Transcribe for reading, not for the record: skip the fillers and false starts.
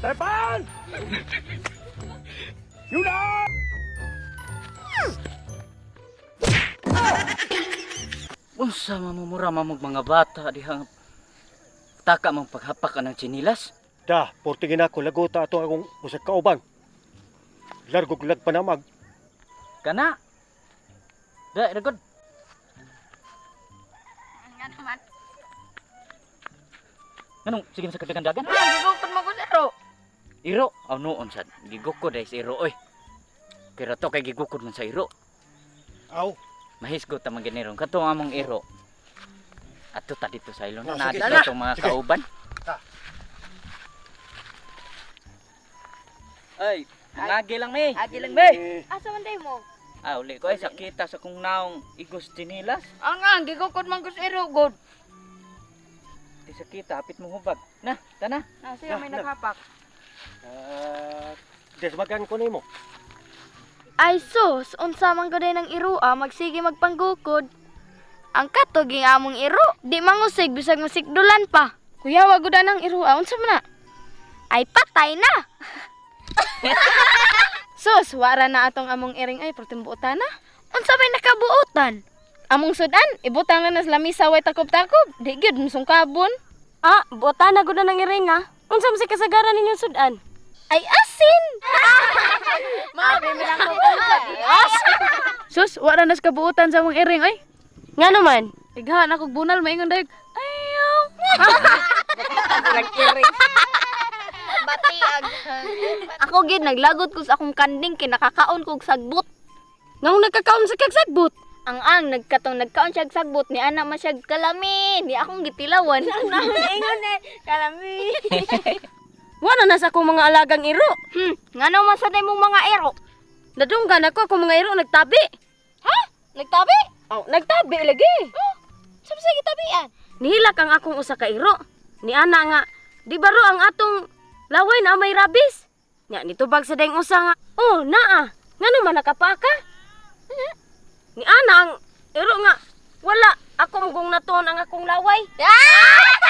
Stepan! Yuna! Unsa mamumura mamog mga bata diha nga taka mong paghapak ka ng tsinilas? Da, portingin ako lagota ato akong usag kauban. Largog lag panamag. Kana. Da, ragod. Nga naman. Nganong sige na sa kadagan-dagan? Ah, gigukod mo ko sa iro. Iro, aw noon sad. Gigukod ay sa iro oy. Kira to kay gigukod man sa iro. Aw. Mahisgot ta man giniron kato ang among iro. Ato ta dito sa ilon. Oh, Na sige, dito sige. atong mga Sige. kauban. Ta. Ay, mangagi lang mi. Agi lang be. Asa man day mo? Ah, uli ko ay sakita sa kong naong igos tsinilas. Ang nga, gigukod man ko sa iro, god. Di sakita, hapit mo hubag. Na, tana. Na siya may Na, na. naghapak. Ah, desmagan ko nimo. Ay sus, unsa man gud ng irua magsige magpanggukod. Ang katog ging among iro, di mangusig bisag masikdulan pa. Kuya, wag gud anang irua. Unsa man na? Ay patay na. Sus, wara na atong among iring ay pertimbuotan na. Unsa may nakabuotan? Among sudan, ibutang na nas lamisa way takob-takob. Di gyud musungkabon. Ah, buotan na gud na ng iring ah. Unsa man si kasagaran ninyong sudan? Ay asin. Sus, wala na sa kabuutan sa among iring oy. Nga naman. Igha na kog bunal maingon dayag. Ayaw. Batiag. Ako gid naglagot ko sa akong kanding kay nakakaon kog sagbot. Ngong nagkakaon sa kagsagbot. Ang nagkatong nagkaon siya og sagbot ni ana man siya kalami, ni akong gitilawan. Ingon eh, kalami. Wala na sa akong mga alagang iro. Ngano man sa mong mga iro? Nadunggan ako akong mga iro nagtabi. Ha? Nagtabi? Oh, nagtabi lagi. Oh, sa sa gitabian? Nihilak ang akong usa ka iro. Ni ana nga, di ba ro ang atong laway na may rabis? Nya nitubag sa daing usa nga, oh naa, ngano man nakapaka? Ni ana ang iro nga, wala, ako mugong natuon ang akong laway. Ah!